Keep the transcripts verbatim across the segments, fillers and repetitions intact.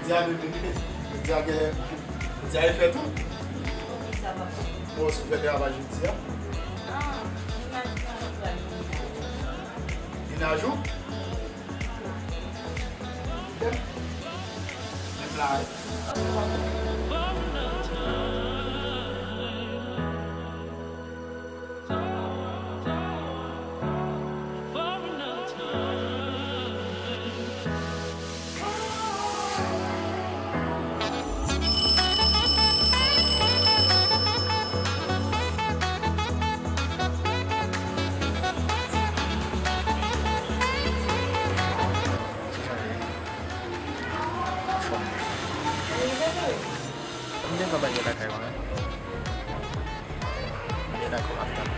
Jodi a, bebe, jodi a gen, jodi a e fèt ou? Wi, sa va. Bon, si w fè travay jodi a? Ah, li nan travay. Li nan jou? Menm la. Anfòm. M gentan bay lakay mwen. Byen dakò, m ap tann.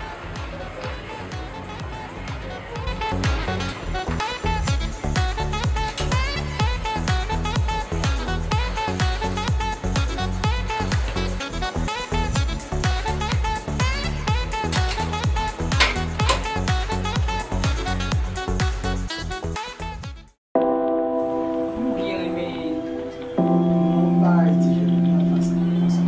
M byen renmen. Yon bagay diferan nan fason, fason.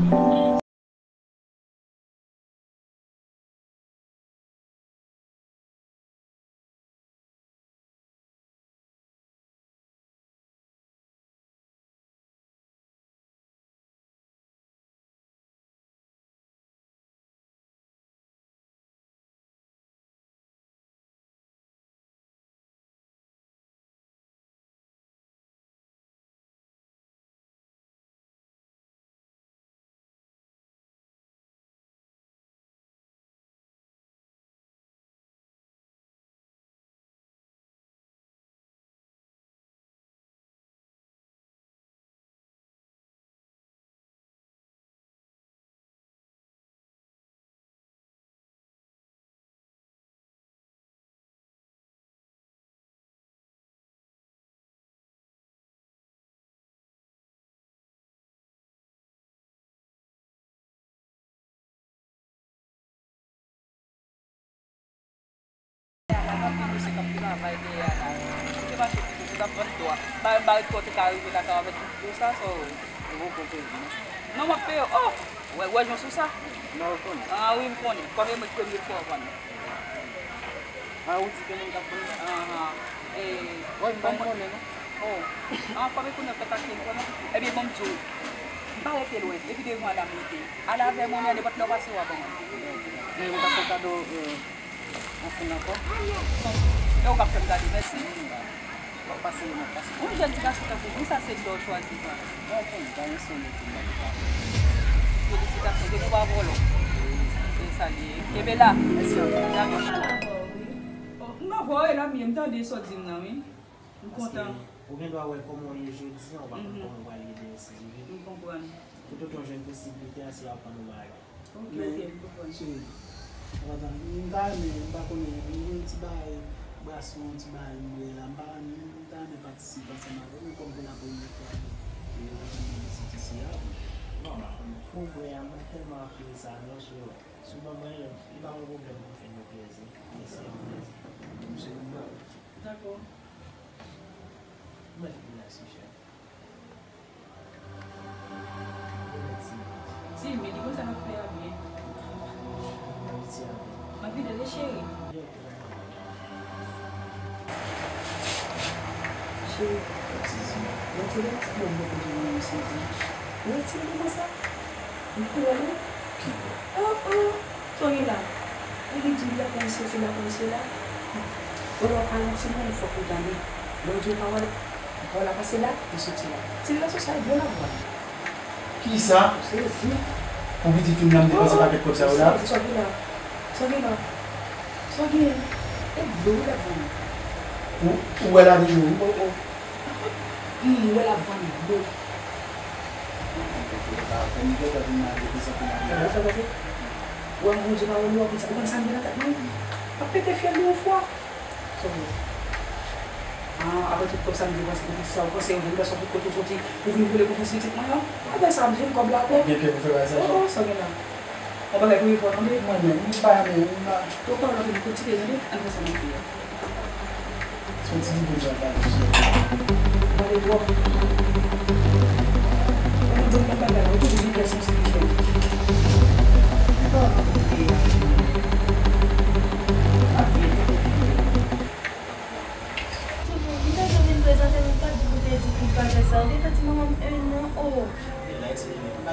Misye k ap travay dèyè a la. Misye mache pito, misye t ap vann dwa. Ba, ba, kò te ka rive lakay avèk tout dlo sa, sa w wè. Ou poko peye, non? Non, m ap peye w. Oh! Wè, wè jan sou sa? Non, ou konnen. Ah, wi, m konnen. Kòm e mwen k premye fwa w vann. Ah, ou di ke moun k ap vann? Ahan. E, wi, m pa konnen, non. Oh. Ah, kòm e konnen w fè taksi, m konnen. Ebyen, bon, m di w. M pa rete lwen. Epi devan a la m rete. Al avè mwen, men nenpòt lè w pase, w a ban mwen. E, m ka fè w kado, e, Anfen ankò. E ou k ap fè m gade, mèsi. W ap pase, w ap pase. Yon jèn ti gason tankou w, sa se dlo w chwazi, pa. Bon, bon, pa yon sòl, m pa ka. Felisitasyon, depi w pa vòlò. Se sa li ye. Kenbe la. Mèsi anpil. Dakò. Oh, m pa vòlò, e la m ye, m tande sa w di m nan, wi. M kontan. Paske ou gen dwa wè kòman w ye jodi a, ou pa konn kòman w pral ye demen si Dye vle. M konprann. Toutotan w jwenn posiblite a, se aprann ou bagay. Ok, ok, m konprann. Men, cheri, w konprann, m ta renmen, m pa konnen, m gen yon ti bagay, bwason, yon ti bagay m bwè la, m pa, m ta renmen patisipe ansanm avè w, men kòm se la premyè fwa ke, ke w vin vizit isi a, m pa konnen. Pou bwè a, mwen tèlman afiye sa, non, sou, sou ban mwen, li pa yon pwoblèm pou m fè nou plezi, men se yon plezi. M se yon bon. Dakò. Mwen vin la, si chè. Timid, li konn sa n ap fè a byen. M ap vide l, cheri. Cheri, mwen te gen ti pwoblèm pou jwenn yon sezi. Mwen retire li konsa. M konnen. Ki bò? Ah, ah. Sa w gen la? Li di m la konn sezi, la konn sela. Bon, lè w pale yon timoun, fòk ou tande. Lè w di yon pawòl, pawòl la pase la, li soti la. Ti la sou sa, li byen la vwa. Kisa? Sezi. Pou pitit fi m nan, m depanse pakèt kòb sa yo la? Sezi, sa w gen la? Sa w gen la? Sa w gen? E dlo wi l ap vann. Ou, ou wè la de jou? Oh, oh. Hmm, m wè l ap vann dlo. Ou wè, Bondye pa wè nou, w ap konn sa, ou konn sa m gen nan tèt mwen? M ap pete fyèl li yon fwa. Sa w wè? Ah, apre tout kòb sa m depanse pou pitit sa, ou panse yon jèn gason tout kote w soti, ou vin boule pou pitit mwen an? Apre sa, m jwenn kòb la atè. Ou gen kè pou fè bagay sa? Oh, oh, sa w gen la? Yon bagay pou efò, tande? Mwen menm, m pa renmen, m pa. Ou pa renmen pou ti tande? Ann fè sa m ap di a. Se yon ti nivo m pral pale sou. Pale twòp. Pral fè sa, ou te fè ti manman m en an, oh.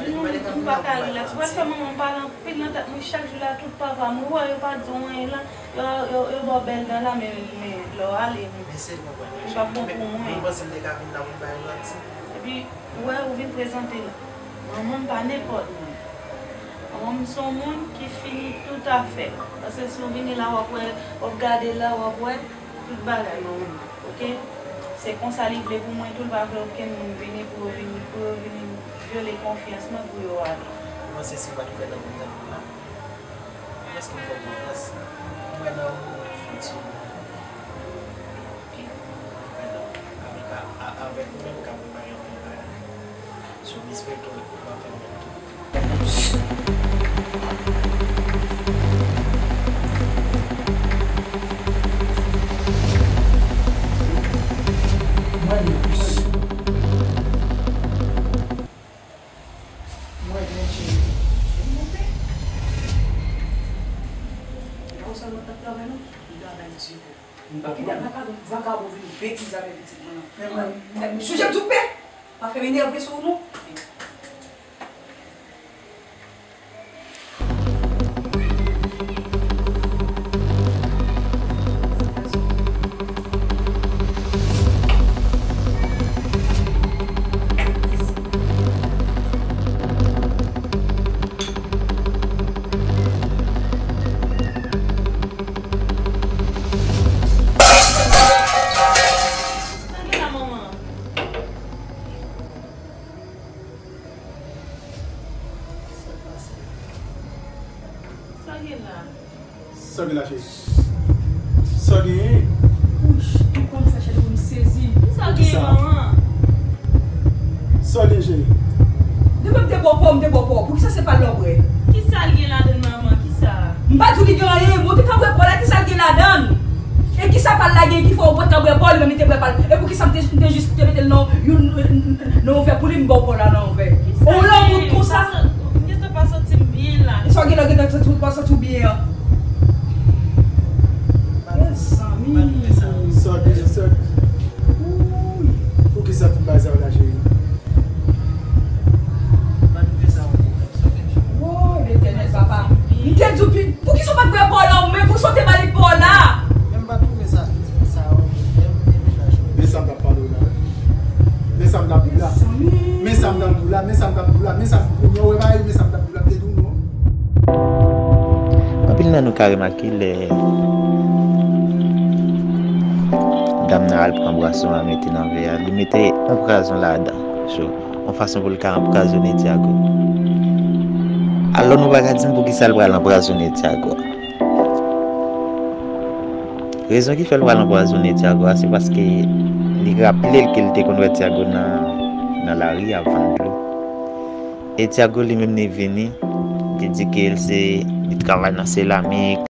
Li nou, nou pa ka rilaks. Ou pral fè manman m pale anpil nan tèt mwen chak jou la, tout papa m. Ou wè yo pa di w anyen la, yo, yo, yo ba w bèl dan la, men, men lè w ale, li p ap bon pou mwen. Epi, ou wè, ou vin prezante l. Manman m pa nenpòt moun. Manman m se yon moun ki fini toutafè. Paske si w vini la, w ap wè, w ap gade l la, w ap wè tout bagay manman m, oke? Se konsa li vle pou mwen tou, li pa vle okenn moun vini pou yo vini, pou yo vini vyole konfyans mwen pou yo ale. Ou panse si w pa t kwè nan moun nan la? Èske m fè w konfyans? M kwè nan ou, Fouti. M kwè nan ou. Avèk, a, a, avèk ou menm, m ka prepare anpil bagay. So, m espere ke w ap fè l menm tou. Mwen menm, mwen menm. Mwen menm, cheri. Mwen menm. E pa konsa nou t ap travay, non? Nou travay, mesye. Kite vakabon, vakabon vin betize avèk pitit mwen an. Men mwen, men mwen, chanje tout pè. Pa fè m enève sou ou, non. Sa gen la? Sa gen la, cheri? Sa genyen? Wouch, tout kò m fè chèl, m sezi. Kisa genyen, manman? Sa gen, cheri? Depi m te bò kò, m te bò kò. Poukisa se pa lò bwè? Kisa l gen ladann, manman? Kisa? M pa di w li gen anyen. Mwen te ka bwè kò la, kisa l gen ladann? E kisa pa l la gen ki fè w pa t ka bwè kò, li menm li te bwè pa l? E poukisa m te, m te jis te mete l nan yon, nan yon vè pou li, m ba w kò la nan yon vè? Ou lanmoud konsa? M gentan pa santi m byen la. E sa w gen lè w gentan santi w pa santi w byen an? Mezanmi. Sa w gen, sa w gen. Wouy. Poukisa tout bagay sa yo la, cheri? Woy, Letènèl, papa. M te di w, pi, poukisa w pa t bwè pa w la, ou menm, poukisa w te ba li pa w la? Men m pa twouve sa, sa yo, men, men, men sa yo. Men sa m t ap pale w la. Men sa m t ap di w la. Men sa m t ap di w la, men sa m t ap di w la, men sa, kounye a w wè bagay, men sa m t ap di w la, m te di w non. Anpil nan nou ka remake lè dam nan al pran bwason an mete nan vè a, li mete yon pwazon ladan. So, yon fason pou l ka anpwazonnen Tiago. Alò, nou pa ka di m poukisa l pral anpwazonnen Tiago. Rezon ki fè l pral anpwazonnen Tiago a, se paske li raple l ke l te konn wè Tiago nan, nan lari ap vann dlo. E Tiago li menm li vini, li di ke l se, li travay nan seramik.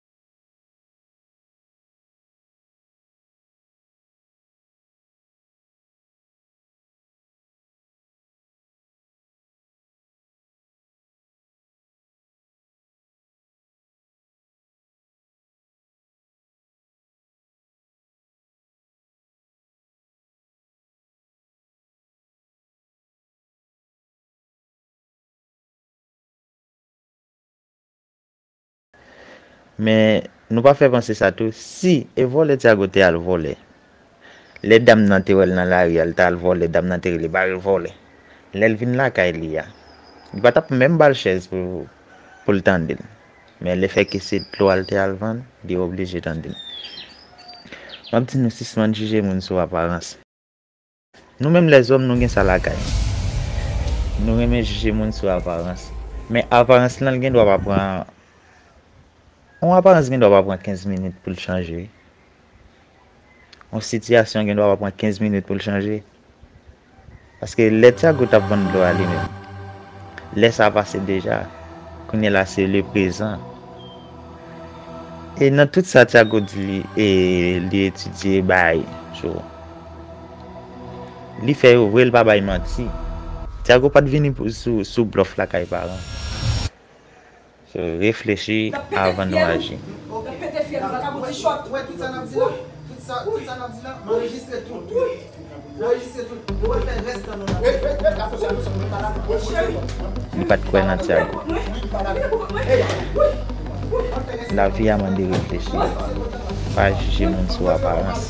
Men, nou pa fè panse sa tou, si e vòlè Tiago te al vòlè, lè dam nan te wè l nan lari a, l t al vòlè, dam nan te rele, "Bare vòlè." Lè l vin lakay li a, li pa t ap menm ba l chèz pou, pou l tande l. Men lefètke se dlo a l te al vann, li oblije tande l. M ap di nou sispann jije moun sou aparans. Nou menm lèzòm, nou gen sa lakay nou. Nou renmen jije moun sou aparans. Men aparans lan, l gen dwa pa pran, yon aparans gen dwa pa pran kenz minit pou l chanje. Yon sitiyasyon gen dwa pa pran kenz minit pou l chanje. Paske lè Tiago t ap vann dlo a li menm, lè sa a pase deja. Kounye a la, se le prezan. E nan tout sa Tiago di li, e, li etidye bay, so, li fè yo vre, l pa bay manti. Tiago pa t vini pou, sou, sou blòf lakay paran. So, reflechi avan nou aji. N ap pete fyèl, nou pa ka bouti chòt. Ou wè tout sa n ap di la? Tout sa, tout sa n ap di la, m anrejistre tout. M pa t kwè nan Tiago. Lavi a mande reflechi. Pa jije moun sou aparans.